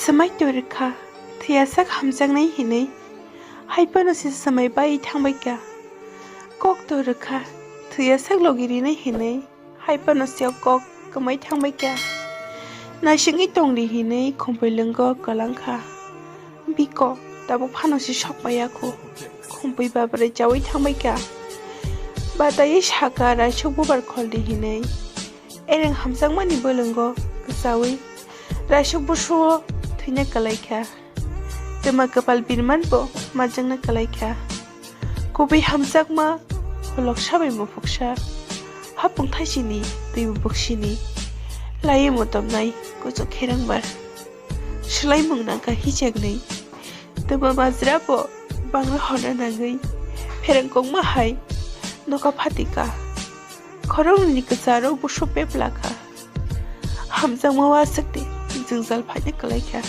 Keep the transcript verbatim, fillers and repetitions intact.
Swmai to rwkha, thwiyasak hamjaknai hinwi, hai phano se swmai bai thangbaikha. Kok to rwkha, thwiyasak logi rinai hinwi, hai phano se o kok kwmai thangbaikha. Naisingwi tongdi hinwi khumpui lwngo kwlangkha. Biko tabuk phano se sokpaiya khu, khumpui babrai chaui thangbaikha. Bataiwi saka raisuk bubar kholdi hinwi. Ereng hamjakmani bwlwngo kwchaui raisuk busuo thwina kwlaikha. Twma kwpal birman bo majangna kwlaikha. Kubui hamjakma holoksa bai muphuksa. Hapung thaisini twibo buksini. Laiwi mutomnai kuchuk kherengbar. Swlaimung nangkha hichaknwi. Twma majra bo bangra honna nangwi phereng kokma hai noka phatika. Khoroknwini kwcharo busu peplakha. Hamjakma waswkni jwngjal phaina kwlaikha.